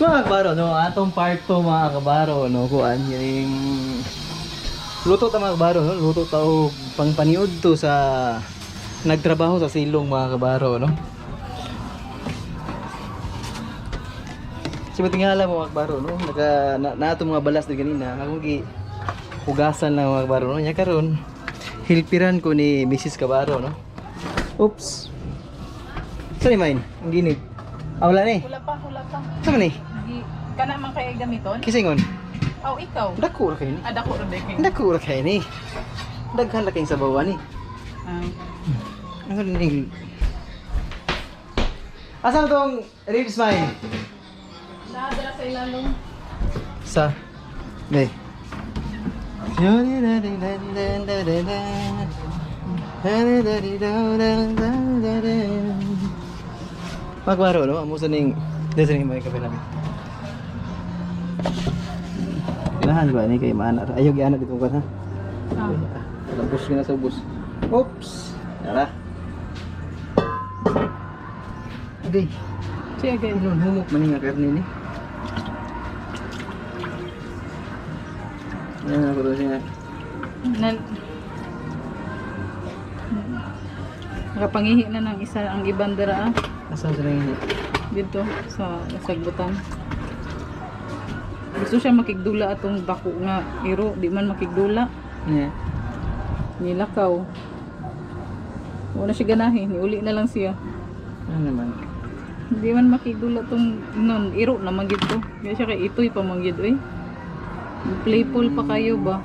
Mga kabaro, no, atong part 2, mga kabaro, no, kuan yung luto ta, mga kabaro, no, luto ta og pangpaniud to sa nagtrabaho sa silong, mga kabaro, no. Si tingala mo, mga kabaro, no, naka na atong mga balas din kanina, akong gi hugasan lang, mga kabaro, no. Nya karon hilpiran ko ni Mrs. Kabaro, no. Oops. Saan ni mine? Ang ginig. Ah, wala ni. Wala pa, wala pa. Saan man ni? Kana man kay gamiton? Kisingon. Aw, ikaw. Dako ra kayo ni. Ada ko rin kay. Dako ra kayo ni. Daghan ra kayong sabawan ni. Ah. Ano ning? Asa tong ribs mine? Nadala sa ilalong. Sa. Ne. Magwaro no, amo sa ning dito ning may kape namin. Kailangan ba ni kay maana? Ayaw giana dito ko ha. Ah. Tapos na sa ubos. Oops. Tara. Okay. Siya gay. Ano, humok man nga karne ni. Ayan ako doon siya. Na, nakapangihi na ng isa ang ibang dara ah. Asa sila yung Dito sa sagbutan. Gusto siya makigdula atong dako nga iro, di man makigdula. Yeah. Nilakaw. Wala siya ganahi, niuli na lang siya. Ano naman? Hindi man makigdula tong nun, iro naman gid to. Kaya siya kay itoy pa man gid oy. Playful pa kayo ba?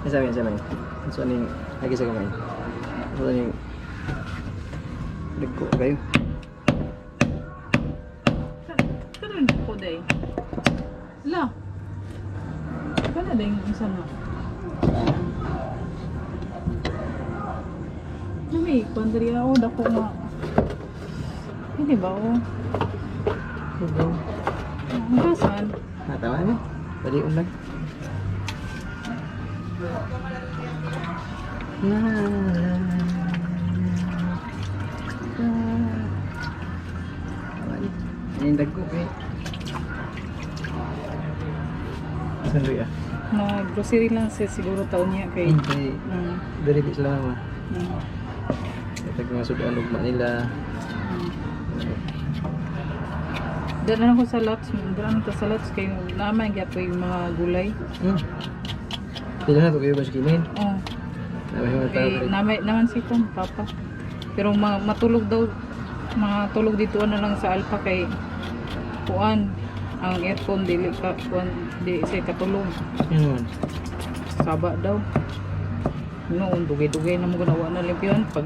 Ay, sabi niya, sabi niya. So, ano yung lagi sa kamay? So, ano yung nagko kayo? Karon ko day. La. Kana day yung isa na. Nami, kwan diri ako dako nga. Hindi ba oh? Ang kasan? Natawa na. Dali ulag. La, la, la. Tama ni. Ano yung dagko kay? Saan rin ah? Nag-grocery lang siya siguro taon niya kay. Kay dali di sila ma. Katag mga sudan ugma nila. Dala na ko sa lots, dala na ko sa lots kay naman gyud yung mga gulay. Pila na to kayo ba sa kinin? Oh. Namay mga tao Eh, diri. namay, naman si Tom, papa. Pero matulog daw, matulog dito na lang sa Alpha kay kuan ang aircon dili ka kuan di siya katulog. Yun naman. Saba daw. Noon dugay-dugay na mo ganawa na limpyuhan pag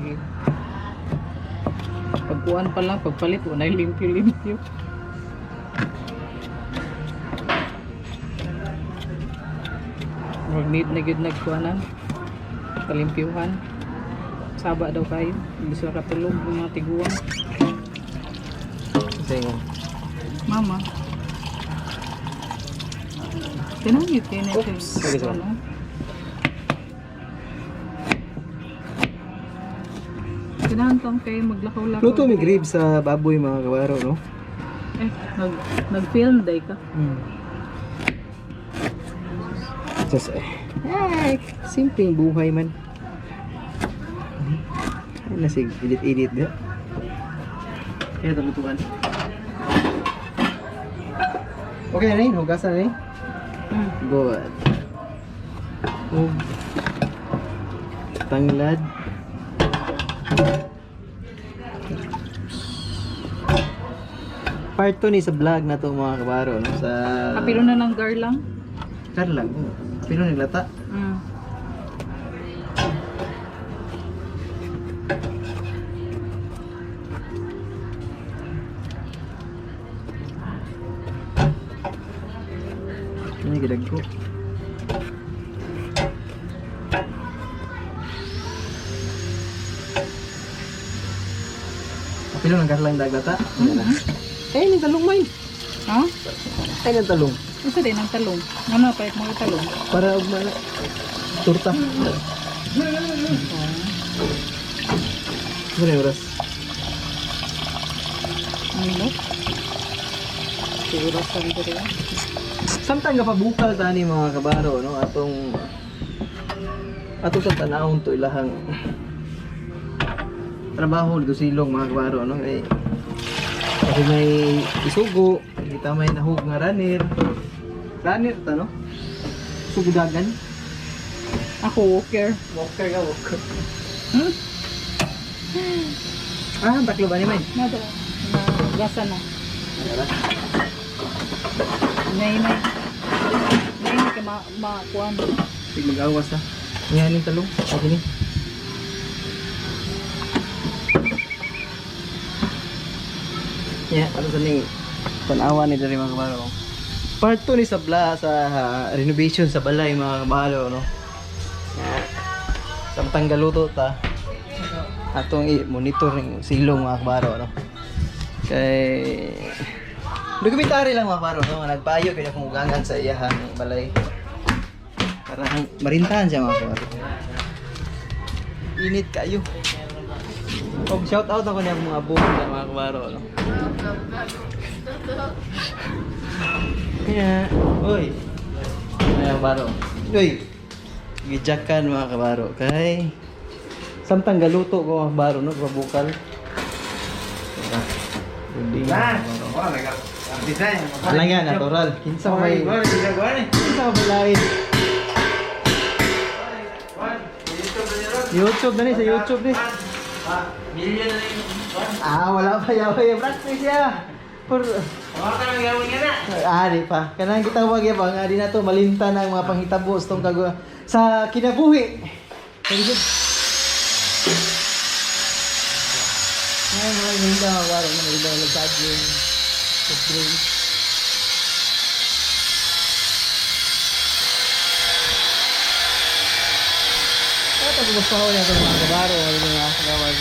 pagkuan pa lang pagpalit wala limpyo-limpyo. Wag need na gyud nagkuanan. Palimpyuhan. Saba daw kayo. Hindi sila katulog ng mga tiguan. Sa ingon. Mama. Tinawag yun kayo na Oops. Sige, sige. Ano? Kinahantong kayo maglakaw-lakaw. Luto mi ribs sa baboy, mga kabaro, no? Eh, nag-film day ka. Just, eh, ay, simpleng buhay man. Ay, nasig, edit-edit ga. Kaya tulutuan. Okay na rin, hugasan na rin. Good. Ug tanglad. Part 2 ni sa vlog na to, mga kabaro, no? Sa Kapilo na lang garlang. Karlang. Oh. Pilo naglata. Ano yung gidag ko? Pilo ng karlang daglata. Eh, ni talong may. Ha? Ay, ng talong. Isa din ang talong. Ano, palit mo yung talong. Para ugma na. Turta. Ano yung oras? Ano? Sigurasan diri. Samtang gapabukal tani, mga kabaro, no, atong atong sa tanahon to ilahang trabaho dito silong, mga kabaro, no, eh, kasi may isugo kita, may nahug nga runner runner ta, no, sugudagan. Ako walker. Walker ka, walker. Ah, taklo ba ni may? Nado. Nagasa na. Ano ba? Nay nay. Nay nay kay ma ma kuan. Sige, mag-awas ta. Ngayon yung talong. Okay ni. Yeah, ano sa ning tanawa ni diri, mga kabalo. Part 2 ni sa bla sa renovation sa balay, mga kabalo, no. Yeah. Samtang galuto ta atong i-monitor ning silong, mga kabaro, no. Kay dokumentary lang, mga kabaro, no, nagpayo kay akong ugangan sa iyahang balay. Para marintahan siya, mga kabaro. Init kayo. Og shout out ako niya mga buong na, mga kabaro, no. Kaya, uy. Mga kabaro. Uy. Gijakan, mga kabaro, kay samtang galuto ko, mga kabaro, no, pabukal. Hindi. Alang yan, natural. Kinsa may lain. YouTube na ni, sa YouTube ni. Ah, wala pa yaw ya practice ya. Por Ah, di pa. Kanang gitawag ya ba nga di na to malimtan ang mga panghitabo sa tong kago sa kinabuhi. Very good. Ay, mga ganda, mga wala na maganda saging, soft drink. Kaya pag gusto ko niya itong mga kabaro, ano mga kagawad.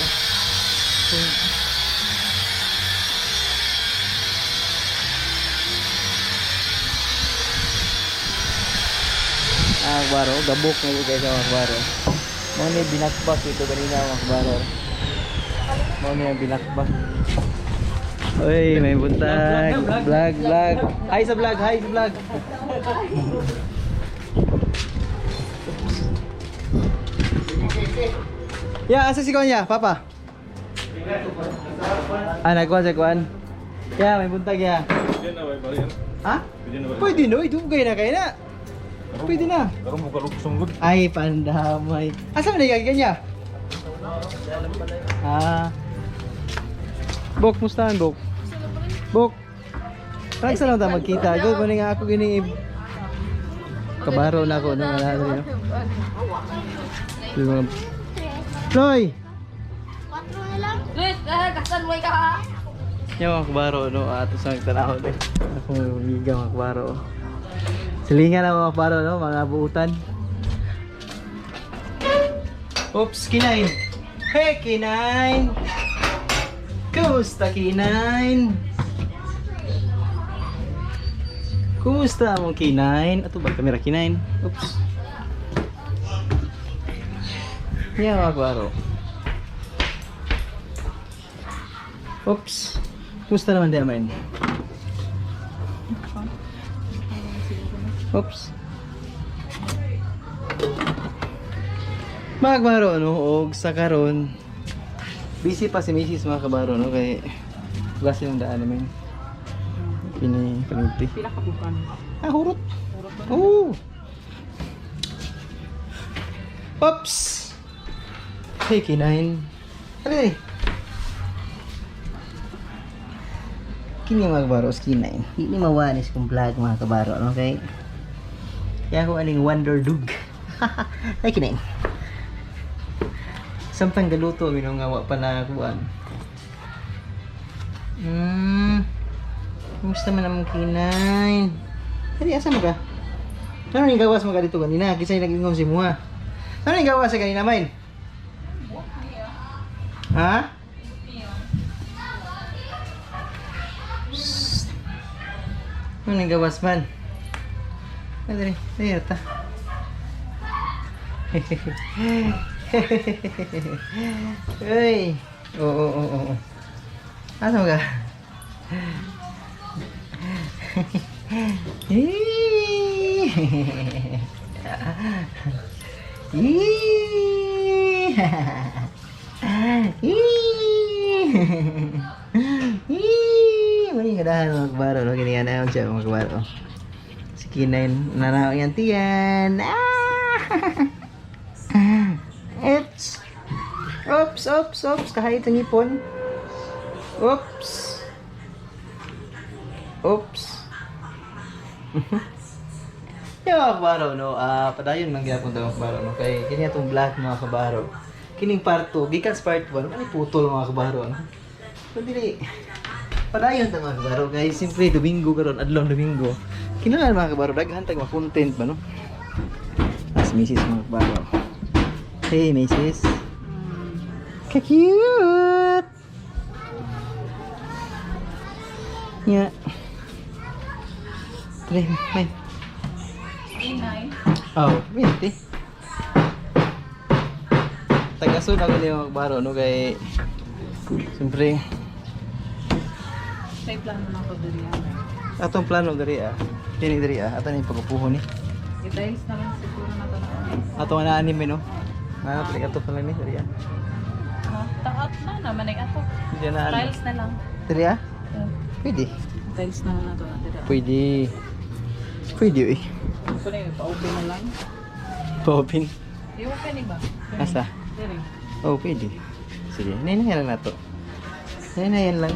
Ah, kabaro, gabok na yun guys, mga kabaro. Mo ni binakbak ito kanina, mga kabaro. Mo ni ang binakbak. Uy, may buntag. Vlog, vlog. Hi sa vlog, hi sa vlog. Ya, asa si Konya, Papa? Ah, nagkuhan sa kuhan. Ya, may buntag ya. Ha? Pwede no, dugay na kayo na. Pwede na. Ay, pandamay. Asa man na kanya? Ah. Bok, mustahan, Bok? Bok. Thanks sa lang ta magkita. Good morning nga ako gini. Kabaro na ako no wala na. Floy. Luis, kasan mo ka ha? Yung mga kabaro no ato sa tanaw eh. Ako amiga, mga kabaro. Silingan na, mga kabaro, no, mga buutan. Oops, kinain. Hey, kinain. Kumusta, kinain? Kumusta mo, kinain? Ato ba kamera, kinain? Oops. Yeah, mga kabaro. Oops. Kumusta naman di amain? Oops. Mga kabaro, no, og sa karon busy pa si Mrs., mga kabaro, no, kay gas yung daan namin. Pini panunti. Pila ka bukan. Ah, hurot. Oo. Oops. Hey, kinain. Ano eh? Kini, mga kabaro, kinain. Hindi mawanis kung vlog, mga kabaro, okay? Kaya ako aning Wonder Dog. Ay, kinain. Samtang galuto, minong nga wa pa na kuan. Kumusta man among kinain? Dali, asa mo ka? Ano ning gawas mo ka dito kanina? Kinsa yung nag-ingom si Muha? Ano ning gawas sa kanina, Main? Ha? Psst. Ano ning gawas man? Ay, dali, dali, ta. Uy. Oo, oo, oo. Asa mo ka? Eee! Eee! Eee! Mali nga dahan mga kabaro, no? Kini nga naon siya mga kabaro. Si Kinay, nanaw yan tiyan. Ah! Oops! Oops, oops, oops. Kahit ang ipon. Oops! Oops! Yo, mga kabaro, no? Ah, padayon lang gyapon ta mga kabaro, no? Kay kini atong vlog mga kabaro. Kining part 2, gikan sa part 1, ano putol mga kabaro, no? So dili padayon ta mga kabaro kay siyempre Domingo karon, adlaw Domingo. Kinahanglan mga kabaro daghan tag ma-content ba, no? As misis mga kabaro. Hey, misis. Ka-cute! Yeah. Try, may. Inay. Oh, minti. Tagasun ako niyo magbaro no kay siyempre May plano na ako diri ah. Atong plano diri ah. Kini diri ah, ato ni pagpuho ni. I-tiles na lang siguro na to na. Ato na anime no. Na pala ato pala ni diri ah. Ha? Taat na naman ay ato. Hindi na ano. Tiles na lang. Diri ah. Pwede. Tiles na lang na to na diri. Pwede. Pwede eh. So na yun, pa-open na lang. Pa-open. I-open ba? Asa? Diri. Oh, pwede. Sige, ninayan lang nato. Ninayan lang.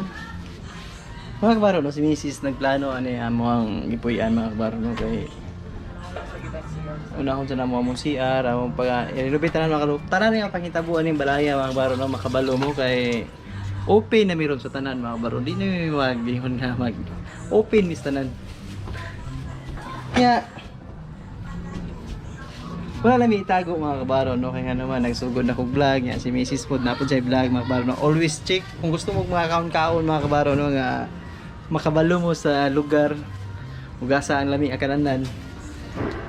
Mga kabaro, no, si Mrs. nagplano ano yung among gipuy-an mga kabaro no, kay una kung sa namo among CR, among pag i-renovate tanan mga kabaro. Tanan nga pangitabuan ning balaya mga kabaro no, makabalo mo kay open na meron sa tanan mga kabaro. Di na may mag nga mag open mis tanan. Kaya wala lang may itago mga kabaro no kaya nga naman nagsugod na kog vlog yan si Mrs. Food na po siya vlog mga kabaro no. Always check kung gusto mo mga kaon-kaon mga kabaro no nga makabalo mo sa lugar ug asa ang lami ang kananan.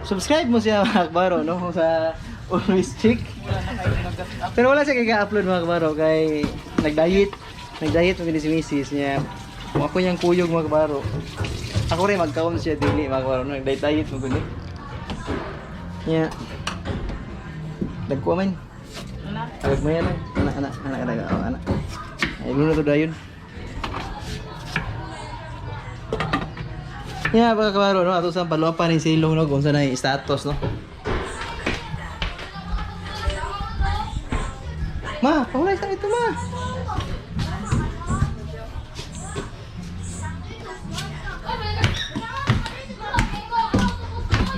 Subscribe mo siya mga kabaro no kung sa always check. Wala na kayo nag-up. Pero wala siya kaya-upload mga kabaro kay nag-diet. Nag-diet mo si Mrs. niya. Kung ako niyang kuyog mga kabaro. Ako rin magkaon siya dili mga kabaro no. Nag-diet mo guni. Niya. Dagko man. Wala. Agad mo yan eh. Anak, anak, anak, anak, oh, anak. Ay, na to dayon. Yeah, baka kabaro no, ato sa paluwa pa ni silong no kung saan na yung status no. Ma, pahulay sa ito ma.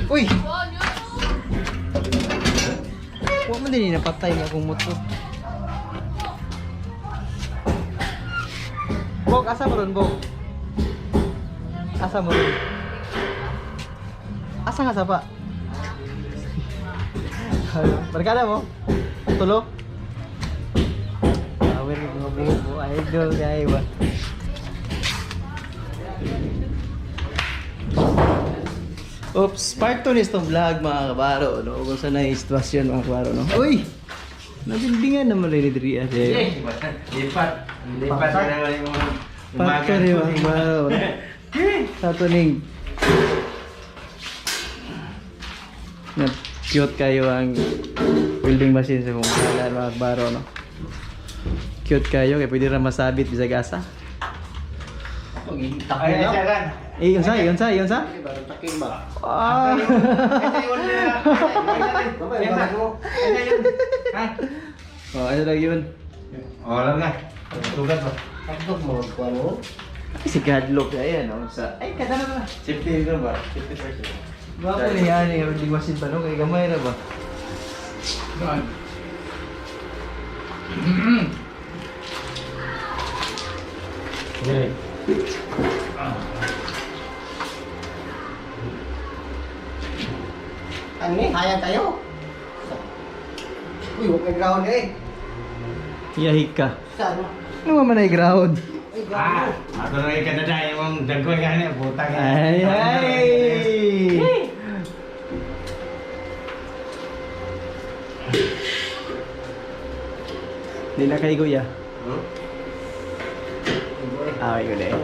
Uy! Wa man din napatay nga akong motor. Bok, asa mo ron, Bok? Asa mo ron? Asa nga sapa? Ano? Barkada mo? Tulok? Awir mga buhok mo. Idol kay ba? Oops, part 2 nitong vlog mga kabaro, no? Kung saan na yung sitwasyon mga kabaro, no? Uy! Nabildingan naman rin diri ah, siya. Lipat. Lipat na lang yung Part 2 ni mga kabaro. no? Sa to ning na cute kayo ang welding machine sa kung kala mga kabaro, no? Cute kayo kay pwede ra masabit bisag asa. Ay, ay, siya Eh, yun sa, yun sa, yun sa. Ah. Oh, ano lang yun? Oh, alam na. Tugat ba? Ay, si Gadlock ayan, oh. Sa, ay, kada na ba? Safety yun ba? Safety first. Gwapo niya ni welding machine ba no? Kay gamay ra ba? Dire. Ano eh, hayang tayo. Uy, huwag may ground eh. Yahig ka. Sa ano? Ano man ay ground? Ay, ground. Ah, ako na yung kanada yung dagkoy ka niya, putang. Ay, ay! Hindi na kay Kuya. Hmm? Ah, okay, kuya.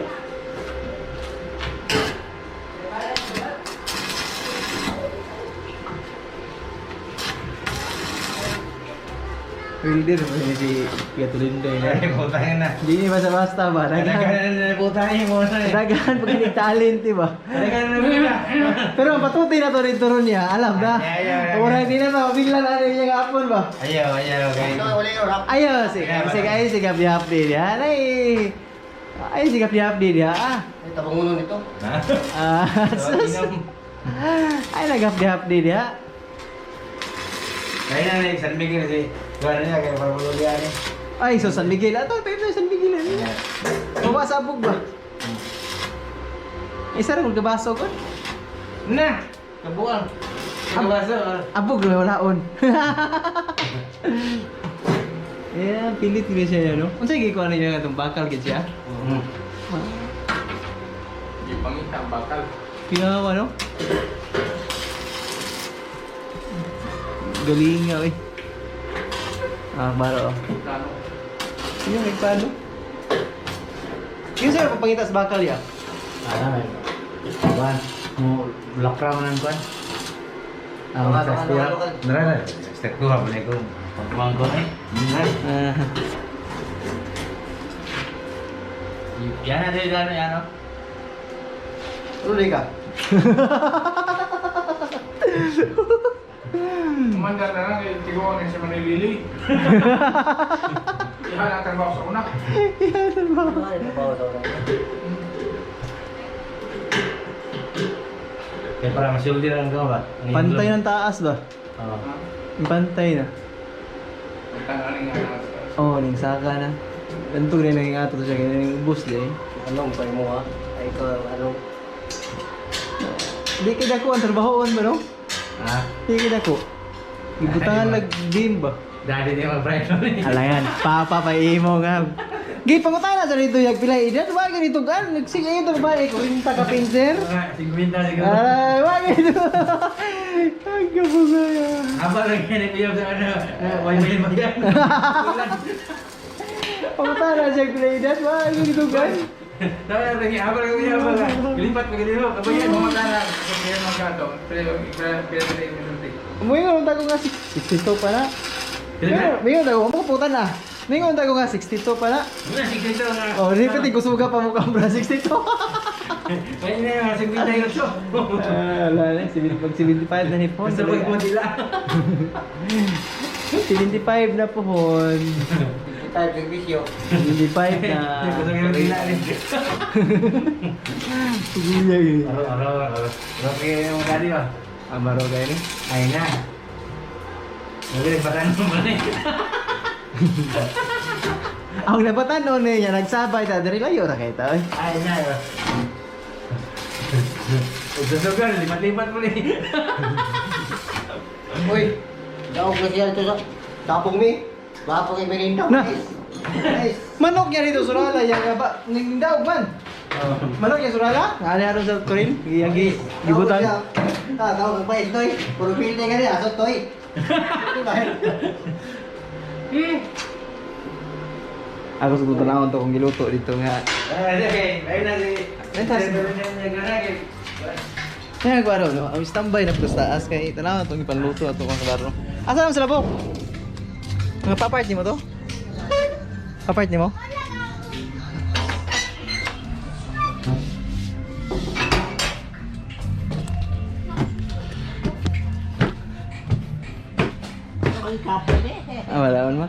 Welder mo ni si Gatulinday na. Ay, putang ina. Hindi ni basta-basta ba? Daghan, Daghan na putang ina mo na eh. daghan pag talent, di ba? Daghan na pula. Pero ang patuti na to rin turo niya, alam na. Ay, ay, ay, ay. Ura, hindi na to, bigla na rin niya hapon ba? Ayaw, ayaw, okay. Ayaw, sige, sige, ay, sige, happy niya. Ay, ay, sige, happy niya. Ah, Ay, tabangunon nito. ah, sus. Ay, nag-happy niya. Kaya na San Miguel si Kuan niya kaya para pululian eh. Ay, so San Miguel. Ato, tayo tayo San Miguel. Ano? Mabasabog ba? Isa rin, magkabaso ko. Na, kabuang. Kabaso. Abog na walaon. Yeah, pilit gid siya no. Unsa gyud ko ano niya atong bakal gid siya? Gipangita ang bakal. Pinawa no? Galing nga eh. Ah, baro. Plano. Yung nagpano? Yung sir, papangita sa bakal ya. Ah, kuan mo lakra man ang kuan. Ang Ano, sa ano, step. ano, ano? Nara na. Step 2 ha ko. Pagkuhan ko eh. Ah, Yan na din yan ano. Tuloy ka. Tumanda na lang kay tiguan na siya manilili. Iha na trabaho sa una. Ay, trabaho sa una. Kaya para masuldi lang ko ba. pantay ng taas ba? Oo. Pantay na. Tangaling nga na. Oh, ning saka na. Ganito rin ang ato siya kaya ning ubos di. Anong pa mo ha? Ay, ikaw, anong? Di kay dako ang trabahoon ba no? Ah, Di kay dako. Gibutangan lag beam ba? dali niya mag-pressure. Alangan, papa pa imo nga. Gi pangutana sa dito yag pila edad wa ganito gan nagsige ito ba eh 40 ka pinser. 50 siguro. Ay, wa ganito. Ang kabugaya. Apa lagi ni kuya sa ano? Way may bayan. Pangutana siya pila edad wa ganito gan. Tama na lagi apa lagi kuya apa. Lipat pa ganito kabayan. Pumunta na kaya magkado. Pero pero pero pero Moingon ta ko nga 62 pa na. Pila? Mingon ta ko, putan na. Mingon ta ko nga 62 pa na. Wala 62 nga. Oh, repeat ko suga pa mo ka bra 62. Ay na 58. Ah, wala na 70 pag 75 na ni Pon. Basta pag mo sila. 75 na po hon. Tayo, servisyo. 75 na. Gusto ko sila ni. Tuguya eh. Aro aro aro. Okay yung dali ba. Amaro kayo ni. Ay na. Nagre batan mo ba ni? Ang napatan noon eh, niya nagsabay ta diri layo ra kay ta. eh. Ay na. Susugan, lipat-lipat mo ni. Uy, daog na siya ito sa tapong mi. Bapong merienda. Na. Nice. Nice. Manok niya dito surala yang nga ba ning daog man. Manok niya surala? Ngani aron sa Turin, giyagi gibutan. Daog siya. Ah, daog ang pais toy. Puro pili nga niya, asot toy. Ako sa tanawon to kung giluto dito nga. Ay, okay. Ay na si. Kaya nagbaro no, ang standby na po sa taas kay tanaw itong ipanluto ato kang kabaro. Asa naman sila po? Mga papart nimo to? Papart nimo? Ah, wala man ma.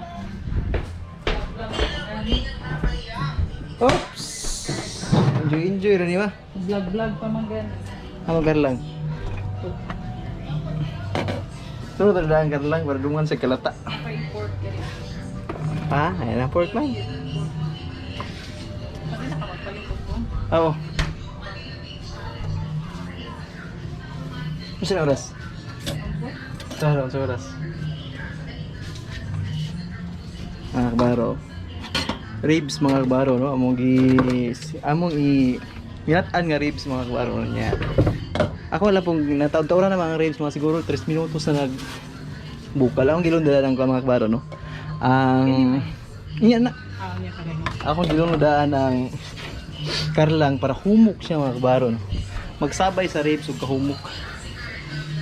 Oops! Enjoy, enjoy rin ma. Vlog vlog pa man gan. Ano lang? Sunod na lang lang para dungan sa kalata. Pa-import ka rin. Pa, ayan ang pork man. Pati na ka magpalit ko. Oo. Ano sa oras? Sa oras. Mga kabaro. Ribs mga kabaro no, among gi among i ginat-an nga ribs mga kabaro niya. Ako wala pong nataon-taon na mga ribs mga siguro 3 minutos na nag bukal ang gilon dala lang ko mga kabaro no. Ang iya na Ah, niya ka rin. ako gilunodaan ang karlang para humok siya mga kabaro no. Magsabay sa ribs ug kahumok.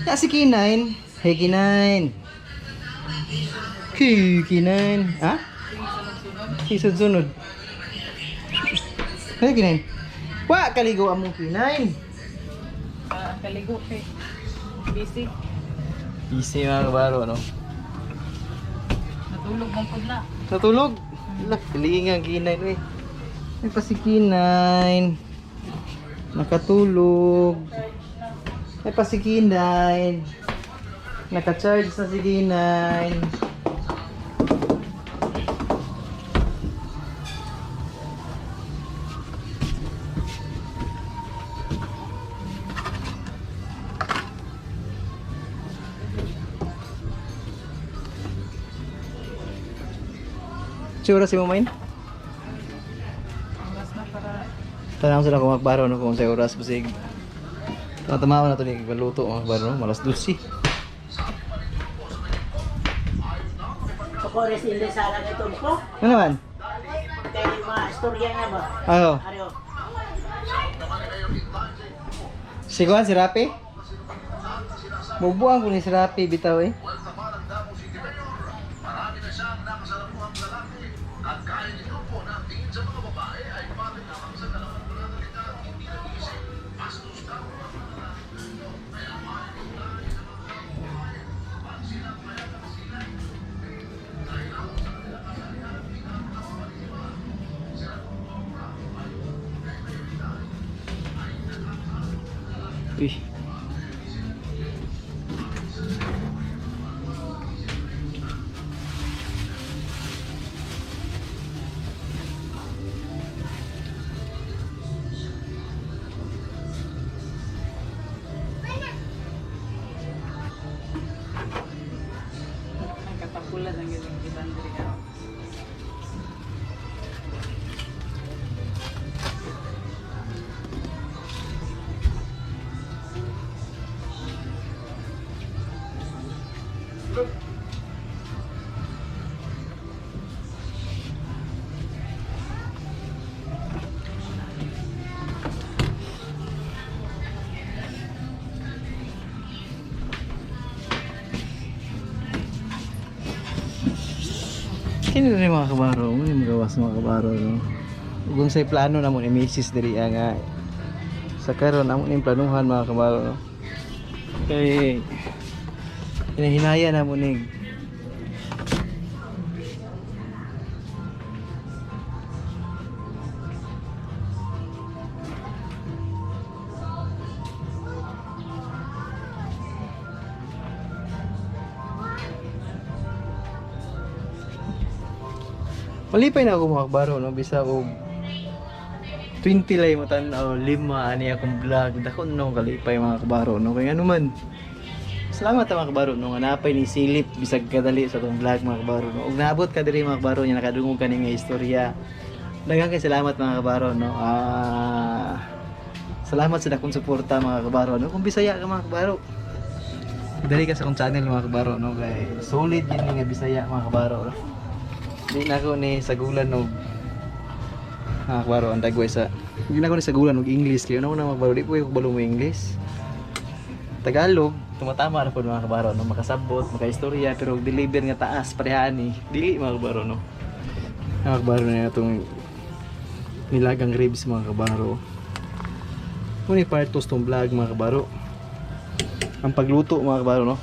Ya si Kinain. Hey Kinain. Kinain. Ha? Sunod-sunod. Ay, kinain. Wa kaligo among kinain. Ah, kaligo kay busy. Easy mga kabaro, no? Natulog mong pud na. Natulog. Lah, kalinga ang kinain eh. Ay pa si kinain. Nakatulog. Ay pa si kinain. Naka-charge na si kinain. Sure si mo main? Oras na para Tanaw sila kung magbaro no kung sa oras basig. Tama na to ni maluto ang magbaro no, malas 12. Sokores hindi sana kay Tumpo. Ano naman? Kay mga istorya nga ba? Ano? Aryo. Si Juan, si Rapi? Bubuang ko ni si Rapi bitaw eh. Uy. Ang katapulan ang galing iban diri ka. Kini rin mga kabaro, mo ni magawas mga kabaro no. Ug sa plano namo ni Mrs. diri ah, nga sa karon amo ning planuhan mga kabaro no. Kay hinahinaya namo ni Malipay na ako mga kabaro no bisa og 20 lay mo tan-aw lima ani akong vlog dako no kalipay mga kabaro no kay ano man. Salamat mga kabaro no nga napay ni silip bisag kadali sa atong vlog mga kabaro no. Ug naabot ka diri mga kabaro nya nakadungog kani nga istorya. Daghang kay salamat mga kabaro no. Ah, salamat sa dakong suporta mga kabaro no. Kung Bisaya ka mga kabaro, dali ka sa akong channel mga kabaro no kay solid yun nga Bisaya mga kabaro no. Di na ako ni sagulan og mga kabaro ang dagway sa di na ako ni sagulan og English kay una mga kabaro di po ko kabalo mo English. Tagalog, tumatama ra pod mga kabaro no, makasabot, makaistorya pero og deliver nga taas parehaan ni. Dili mga kabaro no. Mga kabaro na itong nilagang ribs mga kabaro. Muna part 2 tong vlog mga kabaro. Ang pagluto mga kabaro no.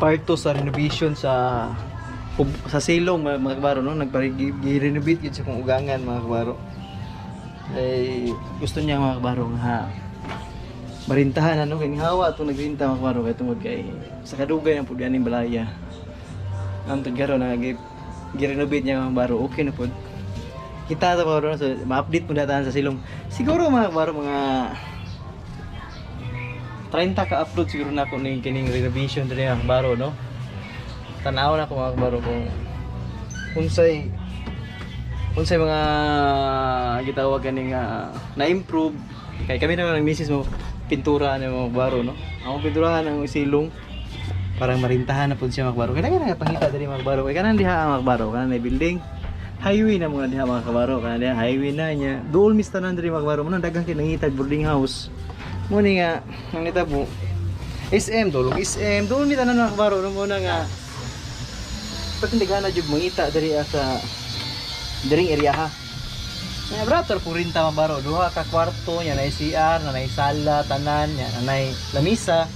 Part 2 sa renovation sa silong mga kabaro no, nagpare-renovate yun sa kong ugangan mga kabaro. Eh gusto niya mga kabaro nga marintahan ano kay hawa atong nagrinta mga kabaro kay tungod kay sa kadugay ng pud aning balaya. Ang tagaro na gi-renovate niya mga kabaro, okay na pud. Kita ta kabaro so ma-update mo datan sa silong. Siguro mga kabaro mga 30 ka upload siguro na ako ning kining renovation diri mga kabaro no. Tanaw na ako mga kabaro kung unsay unsay mga gitawag kani nga na-improve kay kami naman ang misis mo pintura ni mga kabaro no. Ang pinturahan ang silong parang marintahan na pud siya mga kabaro. Kaya na pangita diri mga kabaro. Kay kanan diha mga kabaro, kanan na building. Highway na mga diha mga kabaro, kanan diha highway na niya. Duol mis tanan diri mga kabaro, mo daghang kay nangitag boarding house. Mo ni nga nang nitabo SM dolog SM duol mi tanan mga kabaro no mo na nga Patindigana jud mangita diri sa diring area ha. Nga brator po rin tama baro, duha ka kwarto, nya nay CR, na nay sala, tanan, nya nay lamisa.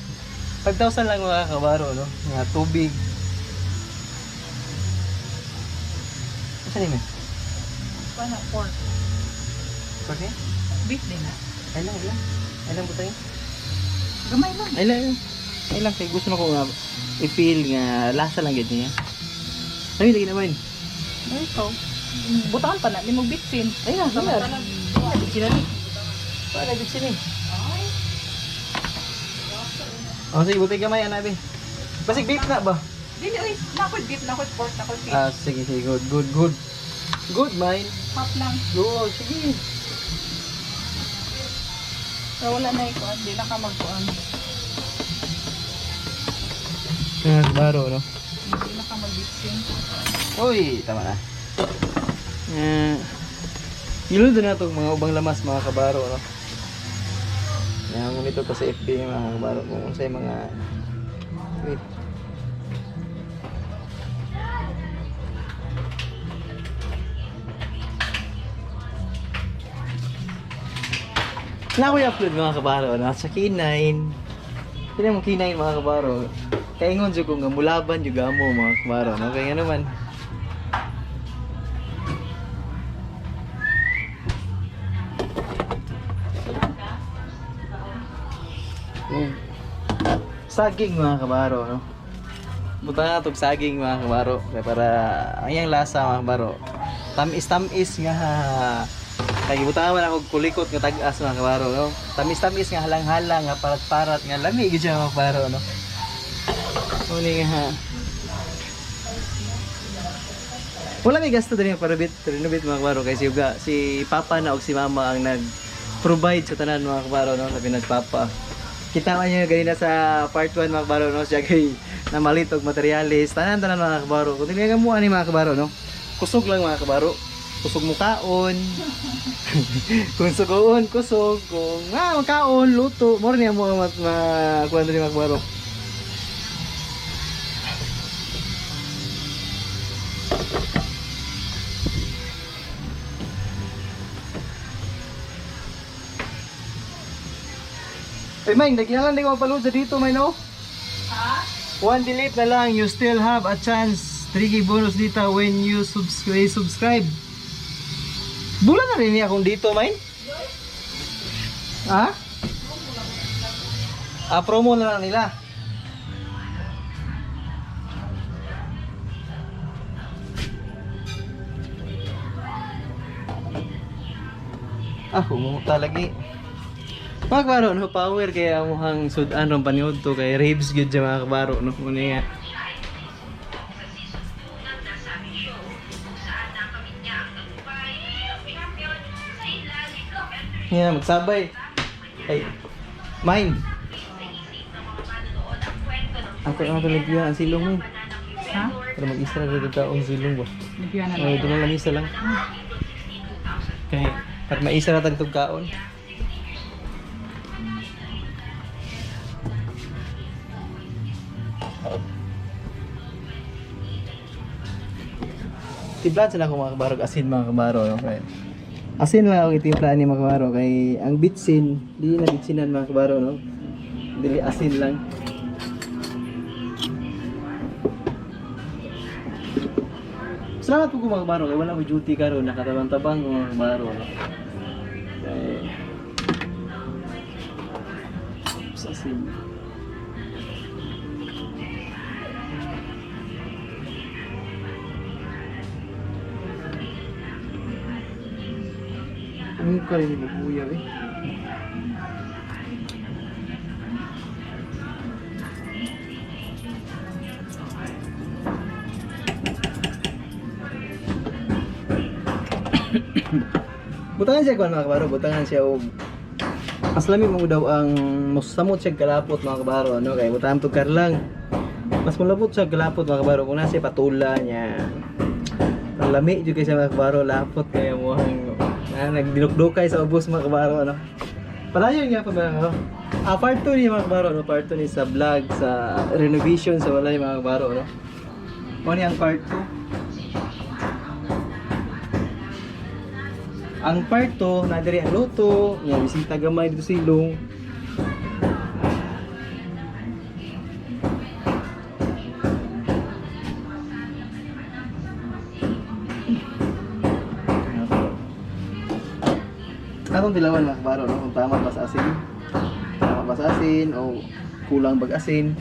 5,000 lang mga kabaro no, nga tubig. Asa ni me? Paano pork? Pork ni? Beef din na. Ay lang, ay lang. Ay lang butay. Gamay lang. Ay lang. Ay lang kay gusto na ko nga i-feel nga lasa lang gid niya. Ay lagi naman. Ay, ikaw. Butangan pa na, di mo bitsin. Ay na, sama na. Bitsin na ni. Paano bitsin ni? Oh, sige, butay gamay, anabi. Basig beef na ba? Dili, oy. Nakoy beef, nakoy pork, nakoy fish. Ah, sige, sige. Good, good, good. Good, mine. Pop lang. Go, sige. Pero wala na ikuan, di na ka magkuan. Ah, baro, no? Di na ka magbitsin. Uy, tama na. Eh, Iluto na itong mga ubang lamas, mga kabaro, no? Yan, ngunit ito sa FB, mga kabaro, kung unsay mga... Wait. Na ako i-upload mga kabaro, no? Sa K9. Kaya mo K9 mga kabaro. Kaingon jud ko nga mulaban jud amo mga kabaro, no? Kaya nga naman. Saging mga kabaro, no? Buta na itong saging mga kabaro. Kaya para ang iyang lasa mga kabaro. Tamis-tamis nga. Kaya buta man ako kulikot nga tag-as mga kabaro, no? Tamis-tamis nga halang-halang nga parat-parat nga lami gid siya mga kabaro, no? Uni nga. Wala may gasto din para bit renovate mga kabaro kay si Uga, si Papa na og si Mama ang nag provide sa tanan mga kabaro no, labi na si Papa. Kita man niyo ganina sa part 1 mga kabaro no, siya kay namalit og materyales, tanan tanan mga kabaro. Kung dili ka mo ani mga kabaro no. Kusog lang mga kabaro. Kusog mo kaon. Kung sugoon, kusog. Kung kaon, luto. More niya mo ang kuan diri mga kabaro. Ay, Mike, nagkinalan di ko mapaload sa dito, Mike, no? Ha? One delete na lang, you still have a chance. 3K bonus dito when you subscribe. Subscribe. Bulan na rin niya kung dito, Mike. Ha? Ah, promo na lang nila. Ah, humuta lagi. Mga kabaro, no, power kaya muhang sudan ron paniod to kay ribs gyud siya mga kabaro, no, muna nga. Yeah, magsabay. Ay, mine. Ako ang tulog ang silong mo. Ha? Pero mag-isa na dito ang silong ba? Nagyan na lang. Ay, doon lang lamisa lang. Kay, para maisa na tagtog kaon. Timplaan sila kung mga kabarog asin mga kabaro. No? Kay, asin lang ang itimplaan ni mga kabaro. Kay ang bitsin, di na bitsinan mga kabaro. No? Dili asin lang. Salamat po mga kabaro. Kay wala ko duty karon nakatabang-tabang ko mga kabaro. No? Kay, sa asin. Ang karin ni Buya eh. Butangan siya kuan mga kabaro, butangan siya og mas lami mo daw ang mas samot siya kalapot mga kabaro ano kay butangan to karlang. Mas malapot siya kalapot mga kabaro kung nasa patula niya. Ang lami jud kay siya mga kabaro, lapot kay mo ang nagdinukdukay sa ubos mga kabaro ano. Palayon nga pa ba no? Ah, part 2 ni mga kabaro no, part 2 ni sa vlog sa renovation sa walay mga kabaro no. Mao ni ang part 2. Ang part 2, na diri ang luto, nga bisita gamay dito sa ilong. Atong tilawan mga kabaro, no? Kung tama ba sa asin. Tama ba sa asin o kulang bag asin.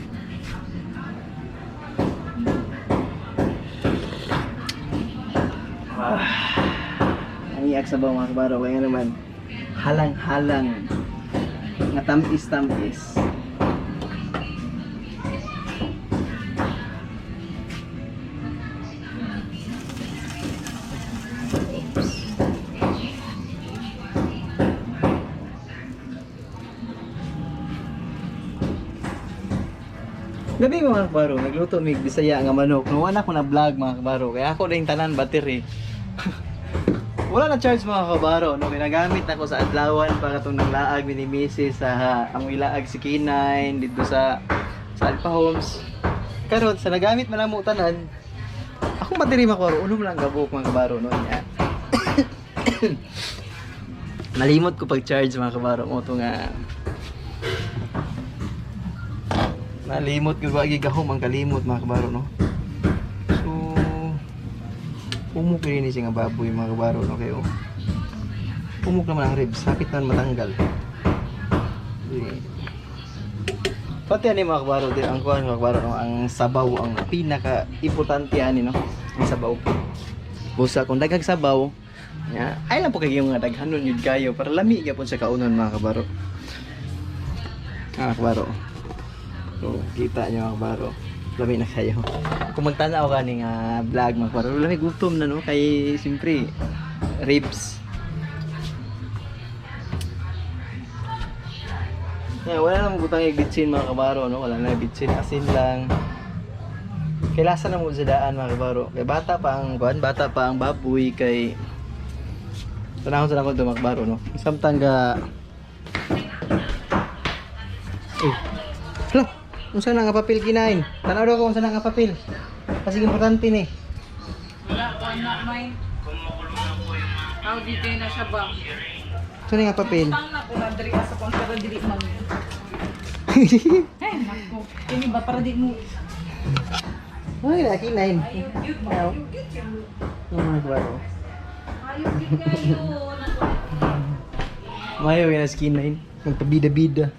Ah, ang iyak sa mga kabaro, kaya naman halang-halang nga tamis-tamis. Gabi mga kabaro, nagluto mig Bisaya nga manok. No, wala ko na vlog mga kabaro, kaya ako na yung tanan battery. Wala na charge mga kabaro, no, ginagamit ako sa adlawan para itong nanglaag ni Mrs. sa ang ilaag si K9 dito sa Alpha Homes. Karon sa nagamit man mo tanan, akong battery mga kabaro, unom lang gabok mga kabaro no niya. Nalimot ko pag-charge mga kabaro mo to nga nalimot ko ba gahom ang kalimot mga kabaro no. So umok rin ni siya nga baboy mga kabaro no kayo. Umok naman ang ribs, hapit naman matanggal. Di. Pati ani mga kabaro di ang kuan mga kabaro no, ang sabaw ang pinaka importante ani no, ang sabaw. Busa kung daghang sabaw, nya, ay lang po kay yung nga daghanon yun kayo para lami gyapon sa kaunon mga kabaro. Mga kabaro. So, kita niyo mga kabaro. Lami na kayo. Kung magtanaw ka ni nga vlog mga kabaro, lami gutom na no kay siyempre ribs. Yeah, wala namang butang bitsin mga kabaro no, wala na bitsin, asin lang. Kay lasa na mo sa daan mga kabaro. Kay bata pa ang kuan, bata pa ang baboy kay tanahon sa nako mga kabaro no. Samtang ga eh. Hala, unsa na nga papel kinain? Tanaw daw ko unsa na nga papel. Kasi importante ni. Wala ko na may. Aw di kay na siya ba? Unsa na nga papel? Tang na ko na diri ka sa kon pero dili man. Eh nako. Kini ba para di mo Ay, na kinain. ayo cute mo. Cute yun. Ang mga kabaro. Ayo cute kayo. Nako. Mayo na skin na Magpabida-bida.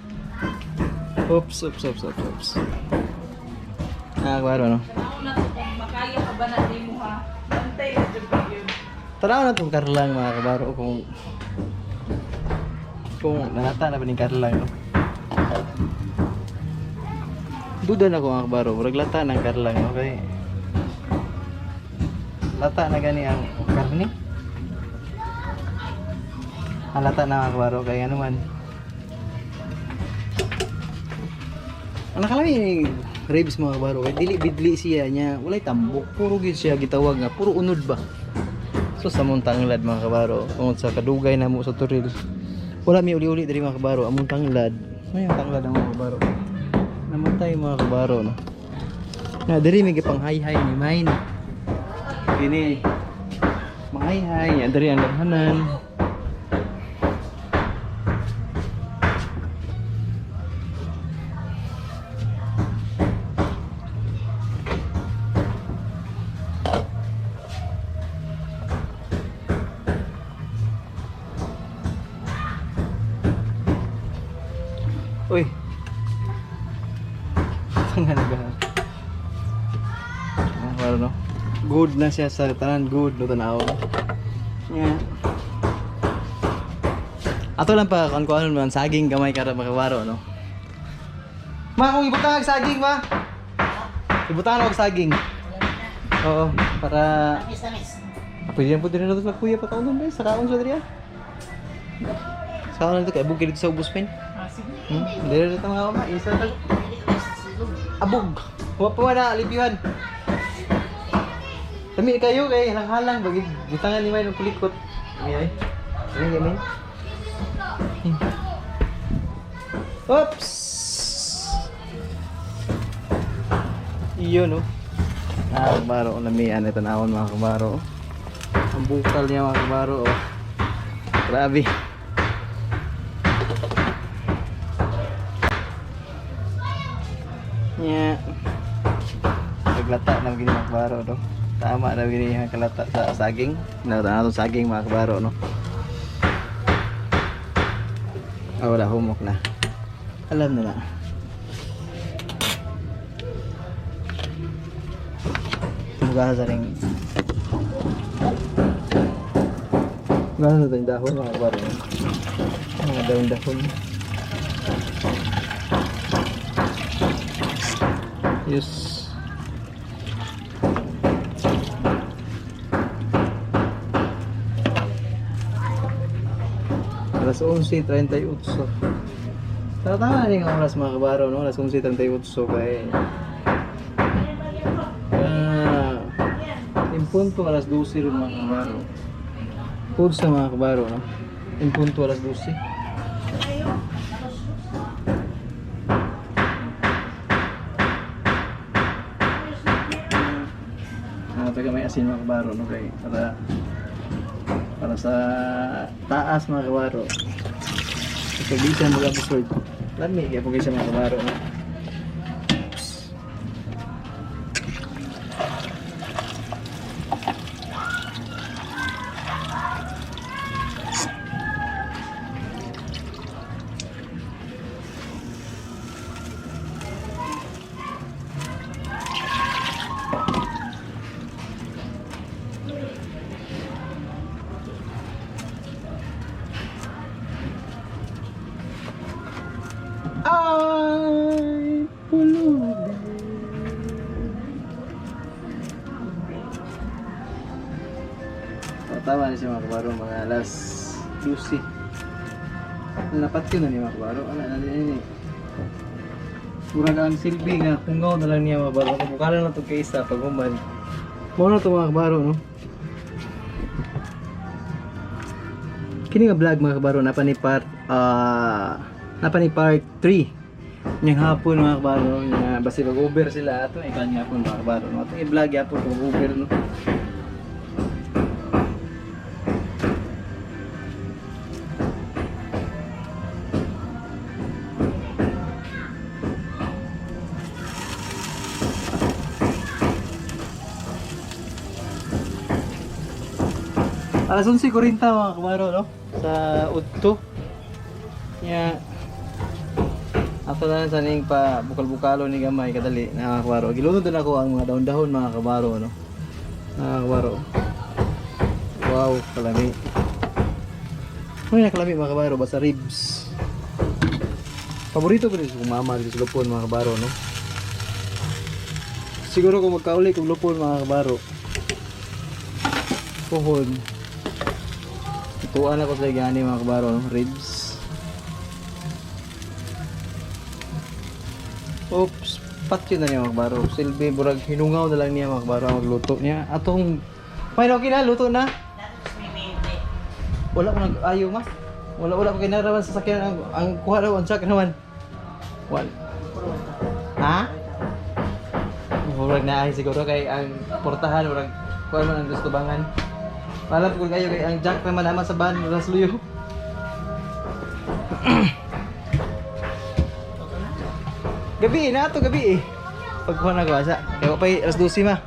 Oops, oops, oops, oops, oops. Ah, kabaro no. Tanaw na to kung makaya ka ba na nimo ha. Bantay na jud yun. Tanaw na tong karlang mga kabaro kung nanata na ba ning karlang no. Duda na ko mga kabaro, murag lata ng karlang no kay lata na gani ang karne. Ang lata na mga kabaro kay ano man. Ang nakalami ni ribs mga kabaro kay dili bidli siya niya, walay tambok, puro gyud siya gitawag nga, puro unod ba. So sa mong tanglad mga kabaro, tungod sa kadugay na mo sa turil. Wala mi uli-uli diri mga kabaro, among tanglad. May ang tanglad ang mga kabaro. Namatay mga kabaro no. Na diri may gipang hay-hay ni mine. Dini. Manghay-hay, yan diri ang laghanan. Uy. Tanga na ba? Ah, wala no. Good na siya sa tanan, good no tanaw. Yeah. Ato lang pa kung kuano man saging gamay kara makawaro no. Ma, kung ibutang ang saging ma. Ibutang og saging. Oo, para Tamis, tamis. Pwede na po din na ito sa kuya pataon ba? Sa kaon sa diriya. Sa kaon na ito kay abog kay dito sa ubos pen. Ah, sige. Dili dito mga kama, isa ta. Abog. Wa pa na alipyuhan. Tami kayo kay halang-halang bagi butangan ni May ng kulikot. Ami ay. Ami ami. Oops. Iyo no. Ah, kabaro, lamian ito naon mga kabaro. Ang bukal niya mga kabaro. Oh. Grabe. Nya. Naglata na gini mga kabaro no. Tama na gini ang kalata sa saging. Nalata na itong saging mga kabaro no. Ah, wala humok na. Alam na na. Hugasan sa ring. Hugasan sa ring dahon mga kabaro. No? Mga dahon-dahon. Yes. Alas 11:38. Tama tama na rin ang oras mga kabaro, no? Alas 11:38 kay ah, impunto alas 12 rin mga kabaro. Pud sa mga kabaro, no? Impunto alas 12. Mga taga may asin mga kabaro, no? Kay para para sa taas mga kabaro. Ito bisan mga absurd. Lami kaya pag isa mga kabaro, no? Oops. Ay, pulubi. Oh, tama na siya mga kabaro, mga alas 12. Napat yun na ni mga kabaro. Ano, ano, ano, ano. Murag ang silbi nga, kungaw na lang niya mga kabaro. Kabukala na ito kaysa pag human. Muna ito mga kabaro, no? Kini nga vlog mga kabaro, napa ni part, napa ni part 3. Ngayong hapon mga kabaro, nga basi mag-Uber sila ato ikan hapon mga kabaro. No? Atong i-vlog hapon kung Uber no. Alas 11:40 mga kabaro no sa Udto. Nya ato na sa ning pa bukal-bukalo ni gamay kadali na mga kabaro. Gilunod na ako ang mga dahon-dahon mga kabaro no. Mga kabaro. Wow, kalami. Ano na kalami mga kabaro basta ribs. Paborito ko rin sa mama dito sa lupon mga kabaro no. Siguro kung magkauli kong lupon mga kabaro. Puhon. Ituan ako sa gani mga kabaro, no? Ribs. Oops, patyo na niya mga kabaro. Silbi, burag hinungaw na lang niya mga kabaro ang magluto niya. Atong, may okay na, luto na. Wala ko nag-ayaw ma. Wala wala ko kinarawan sa sakyan ang kuha daw ang check naman. Wala. Ha? Murag na ay siguro kay ang portahan murag kuha man ang gusto bangan. Malam ko kayo kay ang jack naman naman sa ban ras luyo. Gabi na to gabi eh. Pagkuha na ko asa. Kaya pa alas 12 ma.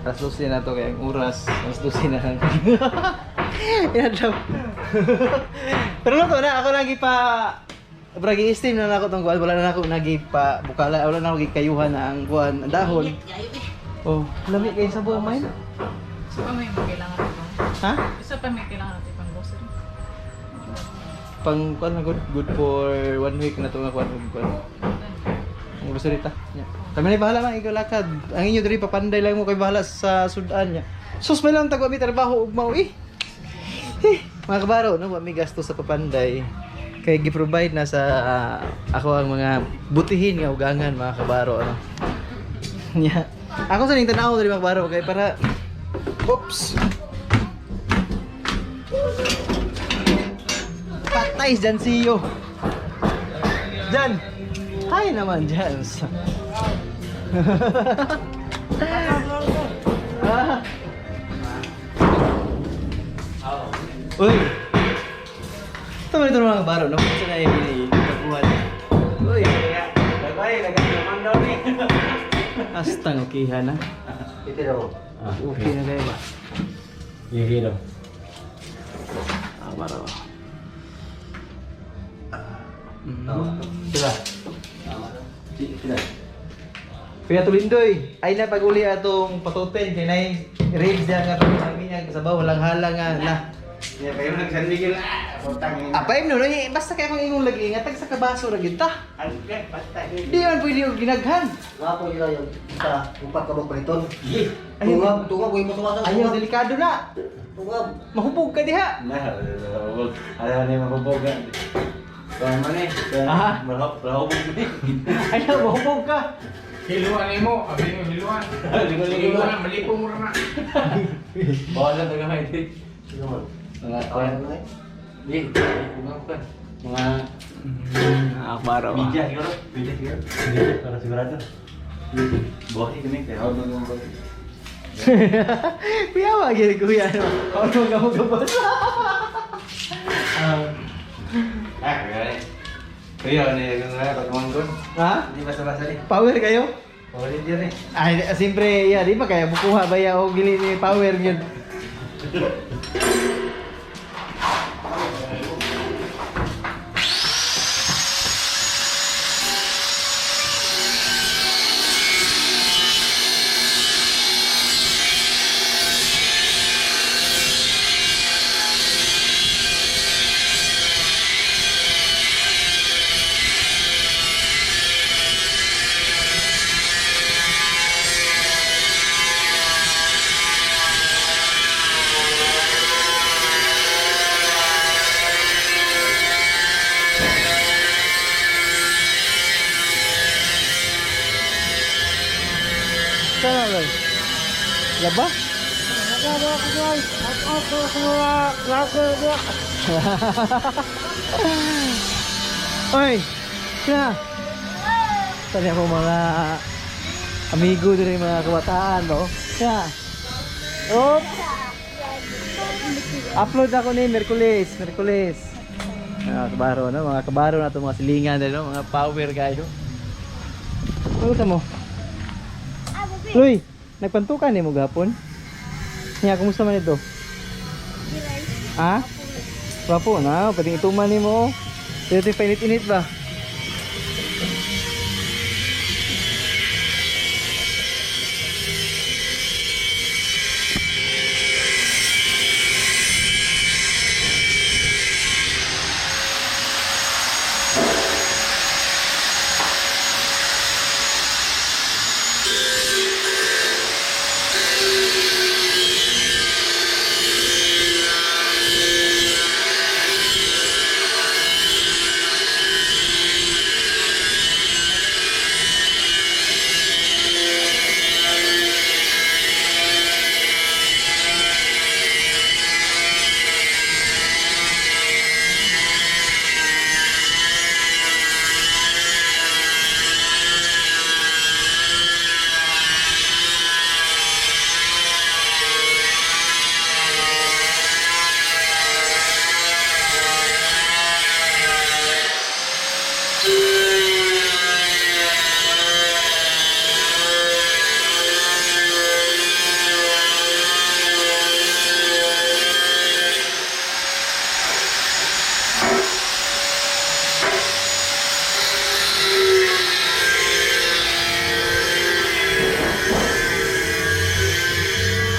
Alas 12 na to kay ang oras alas 12 na lang. Yan daw. Pero luto na ako lagi pa Bragi steam na nako tong kuan wala na nako nagipa bukala wala na ako gikayuhan na ang kuan ang dahon. Oh, lami kay sa buong main. Isa pa may kailangan natin. Ha? Isa pa may kailangan natin pang grocery. Pang kuan na good good for one week na to nga kuan ug kuan. Ang grocery ta. Nya. Kami na bahala man ikaw lakad. Ang inyo diri papanday lang mo kay bahala sa sudan niya. Sus may lang tagwa mi trabaho ug mao eh. Eh, mga kabaro, no, wa mi gasto sa papanday. Kay gi-provide na sa ako ang mga butihin nga ugangan mga kabaro ano. Nya. Ako sa ning tan-aw diri mga kabaro kay para Oops. Patay dyan siyo. Jan. Hi naman, Jans. Ah. Uy. Ito man ito mga baro, no? Kasi na yung pagkuhan. Uy. Dagay, lagay daw ni. Astang okay ha na. Ito daw. Okay na kayo ba? Gigi daw. Ah, baro. Sila. Sila. Kuya Tulindoy, ay na pag-uli atong patutin kay nay ribs diyan nga itong sabi niya kasabaw walang hala nga na. Ya kayo nag San Miguel ah. Putang ina. Apa no, no, basta kay akong ingong lagi nga tag sa kabaso ra gyud ta. Ang basta. Di man pwede og ginaghan. Nga po nila yung sa upat ka mo paliton. Ayaw. Tungab, tungab, huwag mo tumasan. Ayaw delikado na. Tungab. Mahubog ka diha. Nah, ayaw na yung mahubog. Kuhan mo ni. Ah. Mahubog ni. Ayaw mahubog ka. Hiluan nimo, abi mo hiluan. Ligo-ligo. Hiluan, malipo mo na. Bawal lang taga may di. Sino man? Mga Tawag kuhan. mo na eh. Di, mga kuhan. Mga Akbaro. media siguro. Media siguro. Media para sigurado. Buhay kami kaya hawag mo mo. Kuya wa gyud kuya no. Ano ka mo gabas? Ah, Ah, kaya. Kuya ni kung nga pagmanggon. ha? Hindi basta-basta ni. Power kayo? Power Ranger ni. Ay, siyempre, ya, di ba kaya bukuha ba ya o gili ni power yun? Sana ba? Laba? Oy! Siya! Tali ako mga amigo din mga kabataan, no? Siya! Op! Upload ako ni Merkulis, Merkulis. Mga kabaro, no? Mga kabaro na ito, mga silingan din, no? Mga power kayo. Ano sa mo? Luy, nagpantukan ni mo gapon? Nya, kumusta man ito? Ha? Wapo na, pwedeng ituman ni mo. Dito yung painit-init ba?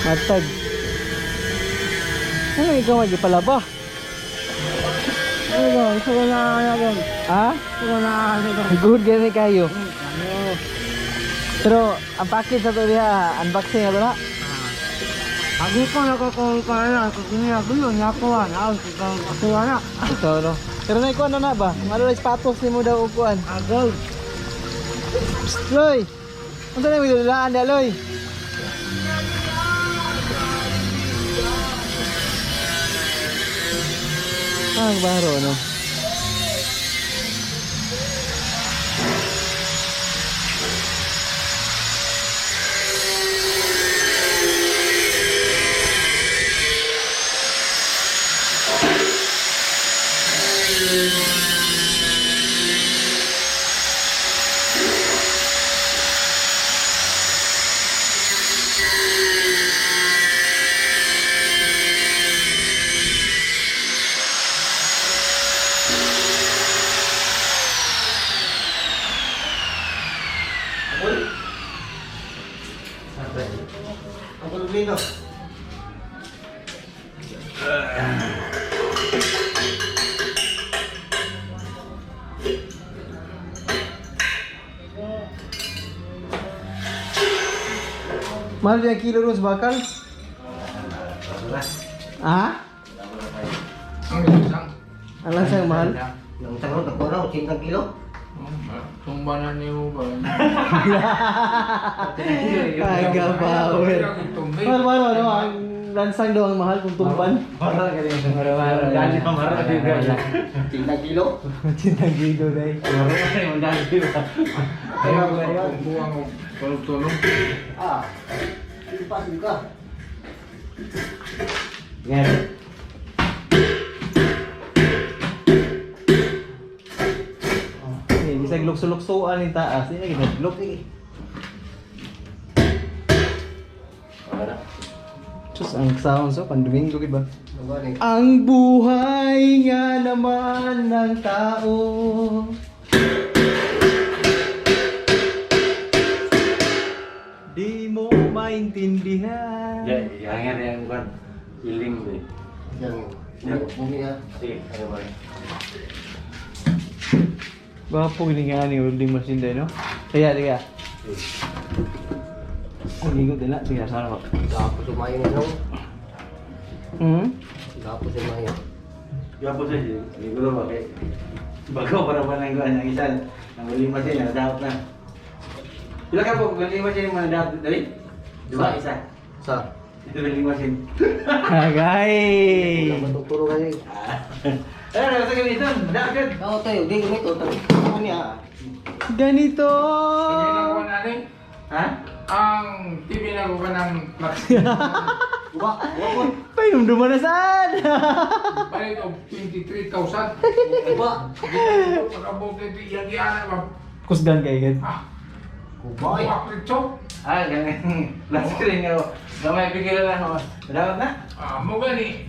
Matag. Ano ikaw magipalaba? Ha? Good gani kayo. Pero ang package sa to diha, unboxing ato na. Agi ko nakakuha na, kunya ko yun, nakuha na, ako na. Ito no. Pero na ikuan na na ba? Kung ano na sapatos nimo daw og kuan. Agaw. Psst, Loy. Unsa na yung dulaan da Loy? Ah, baro no. dito. Mahal din ang kilo ron sa bakal? Ha? Ang isang. Ang lansang mahal? Nang tanong, tagpo na, 80 kilo. Tumba na niyo ba? Ay, kapower. Mahal, mahal, ano? Ang lansang daw ang mahal kung tumban. Mahal ka din. Mahal. Dali pa mahal ka din. 80 kilo. Cintang kilo dahil. Mahal ka din. Ayaw ko buwang tulog-tulog. Ah. Lipas ka. Yan. Eh, bisag lukso-luksoan yung taas. Hindi na ginadlok. Wala. Sus, ang sound so, pandomingo, diba? Nabalik. Ang buhay nga naman ng tao. Di mo maintindihan. Ya, jangan yang bukan healing deh. Yang bumi na. Sige, ayo balik. Baka po giningaan ni welding machine din, no? Kaya, tiga. Ang ligo din na. Sige, sana ko. Gapo sumayo na nung. Hmm? Gapo sumayo. Gapo sa siya. Siguro bakit? Bago para pa nang ang isa. Ang welding machine na dapat na. Pila ka po welding machine mo na dapat dali? Dua isa. Sa. Welding machine. Agay! Wala matuturo ka eh. Eh, nasa ganito. Dapat. Oo tayo, di ganito. Ako niya. Ganito! Sige na ko na rin. Ha? Ang TV na ko ka ng plastic. Uba, uba po. Pahinumduman na saan! Palit og 23,000. Uba. Pagkabot ito, iyag-iana ba? Kusgan kay gid. Ah, Uba eh. buwak rito. Ah, ganun. Last screen nga. Gamay pigilan lang ako. Dapat na. Ah, mo gani.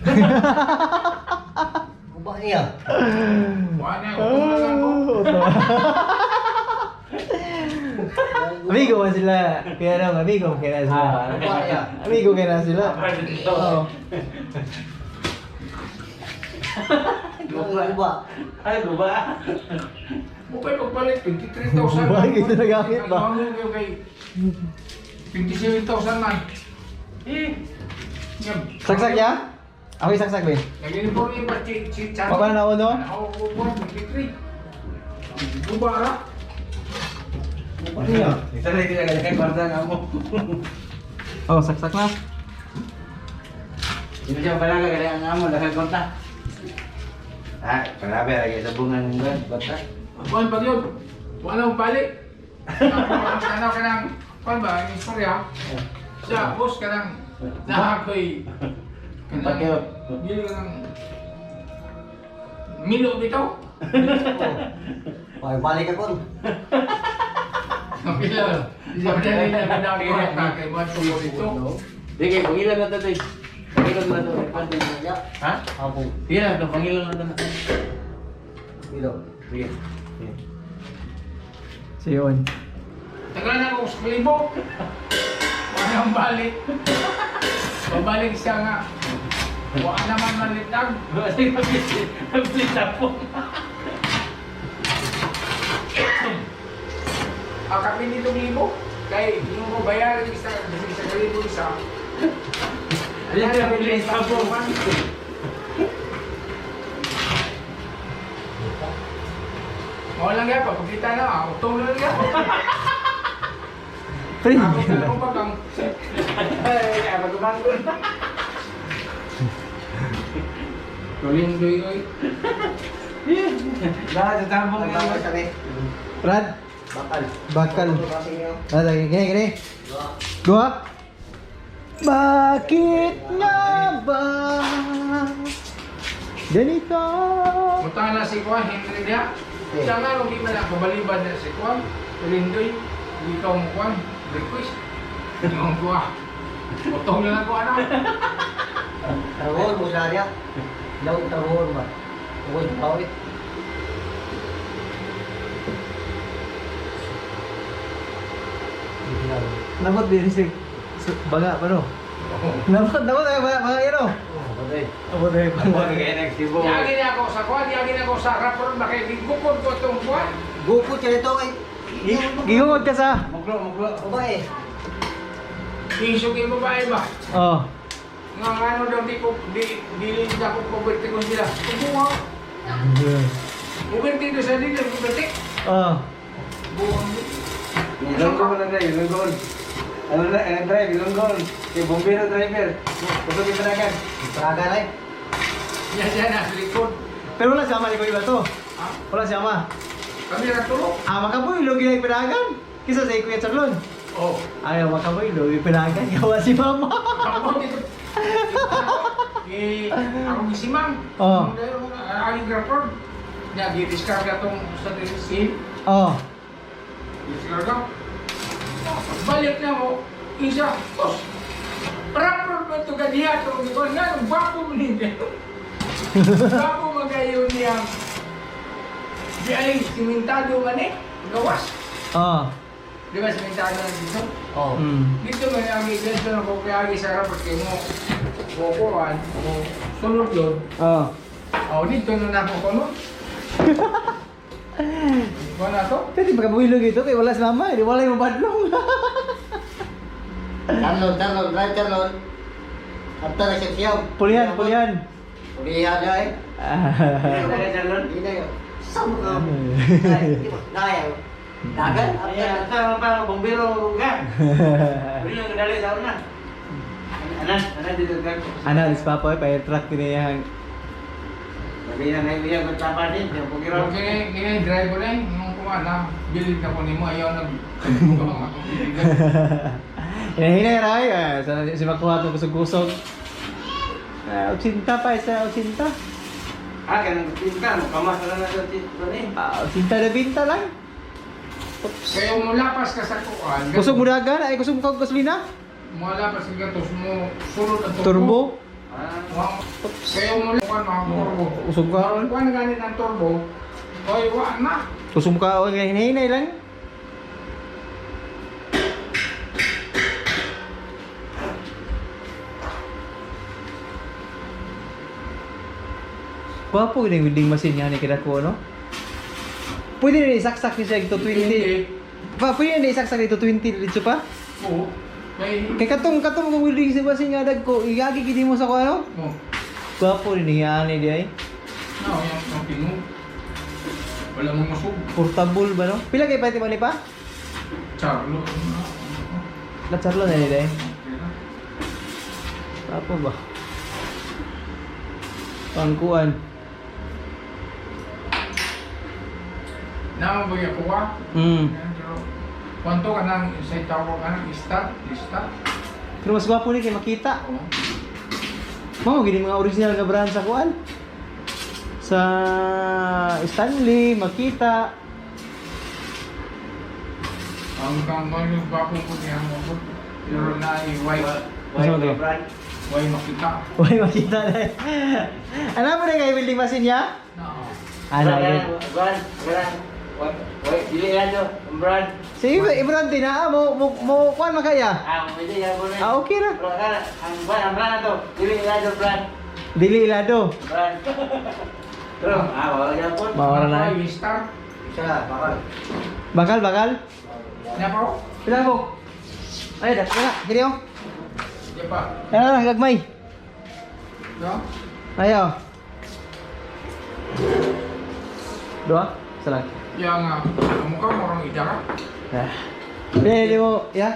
Uba niya. Wala na, utong na lang ko. Amigo man sila. Kaya nang amigo kaya na sila. Uba niya. Amigo kaya na sila. Oo. Uba. Ay, guba. Bukay pagpalit, 23,000. Bakit ito nagamit ba? Ano ang kay 27,000 man. Eh, Ngam. Saksak ya? Ako yung saksak, be. Nag-uniform pa si si Chan. Papa na ako, no? Ako ko 23. Guba ra. Uba niya. Isa lang kita kaya kwarta nga mo. Oh, saksak na. Hindi siya pala kaya ang amo dahil kwarta. Ah, grabe lagi sa bungan ng kwarta. Kuan pag yun. Wala akong balik. Ano ka nang kuan ba ang istorya? Siya, boss ka nang nakakoy. Pagyo. Dili ka nang Milo bitaw. Ay, balik ako. Ang pila. Isa pa na nila ginagawa kay mo tulo dito. Di kay pangilan na to, tay. Pangilan na to. Ya. Ha? Apo. Sige na, to pangilan na to. Kilo. Sige. Sige. Siyon. Tagal na ako sa libo. Walang balik. Babalik siya nga. Wala naman malitag. Kasi mabilis na po. Ang kape nitong libo. Kay yung ko bayaran isa, isa ka libo isa. Hindi na mabilis na po. Mao lang gyapon, pagkita na, ah, utong na lang gyapon. Pre. Ako na ko pag ang Ay, kaya pagkumangkon. Tulindoy oy. Lahat sa tambong Ang nga. bakal sabi. Brad, Bakal. bakal. Bakal niyo. Ah, lagi gini gini. Dua. Bakit nga ba ganito? Munta na si Juan Henry niya. Siya nga nung di man ako baliban na si Juan. Tulindoy, di ka mo Juan, request. Yung kuha. Utong na lang ko anak. Tarhon mo sa niya. Law tarhon ba. Uy, bawi. Dapat din si baga pa no? Nabot, nabot ay mga mga iro. Patay. Abot ay Ako kay nagsibo. Yagi na ako sa kuan, yagi na ako sa rapper ba kay gigukod ko tong kuan. Gukot siya nito kay. Gigungod ka sa. Muglo, muglo. Babae. Isog yung babae ba? Oh. Nga nga ano daw di ko di dili na ko kuberte ko sila. Kubuha. Kuberte do sa dili kuberte. Oh. Buang. Ilonggo na drive, ilonggo. Ano na, ano drive, ilonggo. Kay bombero driver. Kusog yung tanagan. Praga na eh. Yan yan na sa likod. Pero wala siya ama ni Kuya to. Ha? Wala siya ama. Kami ra tulog. Ah, makabuy log ginay pinagan. Kisa sa Kuya Charlon. Oh. Ayaw makabuy log pinagan gawa si mama. Ako dito. Eh, ako gisimang. Oh. Ang rapper. Nya gi-discarga tong sa sin. Oh. Discarga. Balik na mo, isa, tos. Rapper ba ito ganiya ito? Ko nga, gwapo mo niya. Gwapo magayon niya. Di ay, simentado man eh. Gawas. Oh. Di ba simentado na dito? Oh. Dito may agi, dito na ko kaya agi sa rapper kay mo. Kukuan, mo sulod yun. Oh. Oh, dito na nako ko no. Wala to? Pwede makabuy log ito kay wala si mama, di wala yung mabadlong. Charlon, Charlon, drive Charlon. Anta na siya siyam. Pulihan, pulihan. Pulihan na eh. Ano Charlon? Hindi na yun. Sama ka. Ay, di ba? Daya. Dagan. Ayan, Anta. sa pa bombero ka. Uli yung dali sa una. Anan, anan dito ka. Ana, dis papa, eh, pa truck tinayang. Sabi niya, ngayon niya, magtapa din. Yung pugiro. Okay, kini driver na eh. Nung kuha na, bilid na ko nimo ayaw nag. Hinahinay ray, eh, sana si makuha itong kusog-kusog. Ah, 80 pa, isa 80. Ah, kanang tinta, no? Kamas na lang sa tinta ni. Ah, 80 na binta lang. Kaya mulapas ka sa kuan. Kusog mo dagan, ay kusog mo kag gasolina. Mulapas ka gatos mo sulod ang Turbo. Ah, Wa- Kaya mulapas mga turbo. Usog ka. Kuan gani ng turbo. Oy, wa na. Kusog mo ka, oh, hinahinay lang. Gwapo yun yung welding machine nga ni kila ko, no? Pwede na isaksak ni siya ito 20. Pa, pwede na isaksak ito 20 dito pa? Oo. Kay Kay katong katong kung welding machine nga dagko, igagi gid mo sa ko ano? Oh. Gwapo rin niya ani di ay. No, yung ang tingo. Wala mong usog. Portable ba no? Pila kay pati mo ni pa? Charlo. La charlo na ni di ay. Gwapo ba? Pangkuan. Na mo ba kuha? Pero kwanto ka nang sa tawag ka nang ista, ista. Pero mas gwapo ni kay makita. Oo. Mao gini mga original nga brand sa kuan. Sa Stanley, makita. Ang kang mo gwapo ko niya mo ko. Pero na ay why Asa man to? brand. why makita. Uy, makita na. Ano mo na kay building machine niya? Na. Ano Brand, yun? brand, brand. Why, why, dili yan to, ang brand. Si Ibran din na mo mo mo kuan makaya. Ah, pwede yan po na. Ah, okay ra. Brand ka na. Ang brand na to. Dili yan to, brand. Dili ilado. Brand. Pero, ah, wala yan po. Mawala na. Ay, star. Isa, bakal. Bakal bakal. Nya pa ko. Pila ko. Ay, dak na. Kini oh. Di pa. Ano lang gagmay. No? Ayo. Dua, salah. Yang ah, ang mukha mo rong ida ka. Ah. Di mo, ya.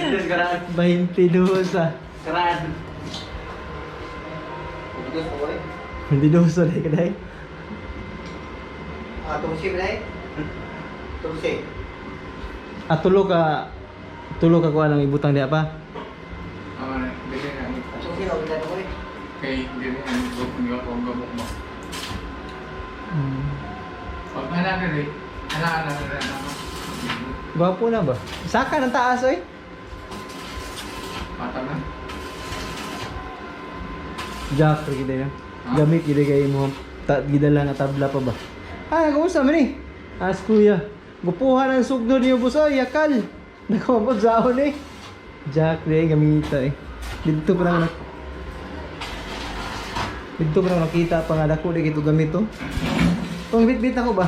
Diyos, karaan. 22 ah. Karaan. Dito sa boy. 22 na kaday. Ah, tungsi ba na eh? Tungsi. Ah, tulo ka kuha lang ibutang diya pa. Ah, dili na ni Tungsi na ulit ko eh. kay dili na ni ko niya ko gabok mo. Pag ana diri, ana ana ana ana. Gwapo na ba? Saka ng taas oy. Patag na. Jack ra gid na. Gamit gid kay mo ta gidala nga tabla pa ba. Ah, kumusta man ni? As kuya. Gupuhan ang sugno niyo boss oy, yakal. Nakamabot sa eh. Jack day gamita eh. Dito pa lang dito pa lang nakita pa nga dako di kito gamit to. Tong bit-bit ako ba?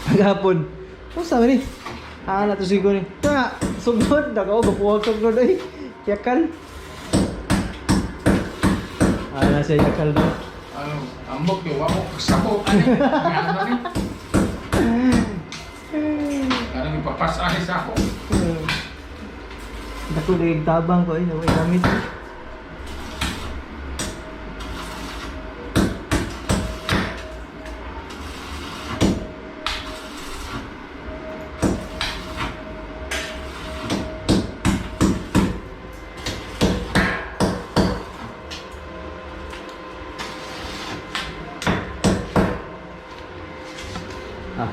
Agapon. Unsa man ni? Ah, na to siguro ni. Ta, sugod dako gapuwag sugod oy. Yakal. Ah, nasa yakal daw. Ano, ambok yung wako kasabot. Ano? Ano ni? Ano ipapasahe sa ako? Dako di tabang ko ay naway gamit. Ah.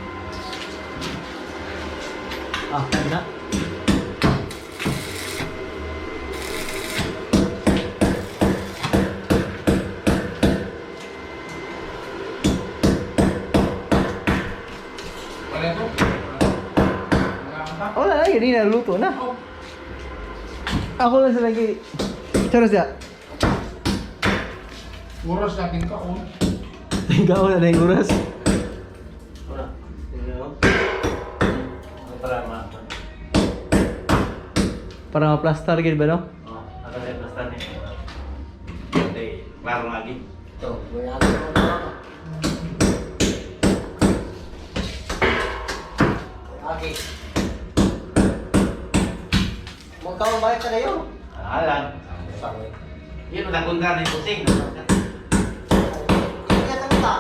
Ah, na. Wala to. Wala ka. Wala na, yun na, naluto na. Oh, Ako lang sa lagi. Charos ya. oras natin kaon. Ikaw na yung oras. Wala. Tingnan mo. Para ma... Para ma-plaster gid ba no? Oh, ako na yung basta niya. Hindi, klaro lagi. Ito, may ako na ako. Okay. Magkaon balik ka na yun. Alam. Sabi. Yun, nagunta ni Pusing. Hindi ka ta.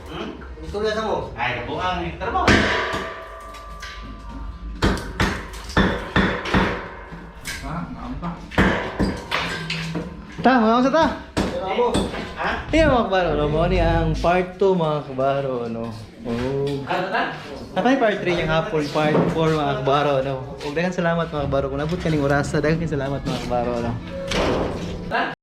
Hmm? Istorya sa mo. Ay, kabuang eh. Tara mo. Ha, ngamba. Ta, mga sa ta. Pero mo. Ha? Iya mga kabaro, no? Mo ni ang part 2 mga kabaro, no? Oh. Ano na? Napay part 3 niyang hapon, part 4 mga kabaro, no? Ug daghang salamat mga kabaro kung nabot kaning orasa, daghang salamat mga kabaro, no?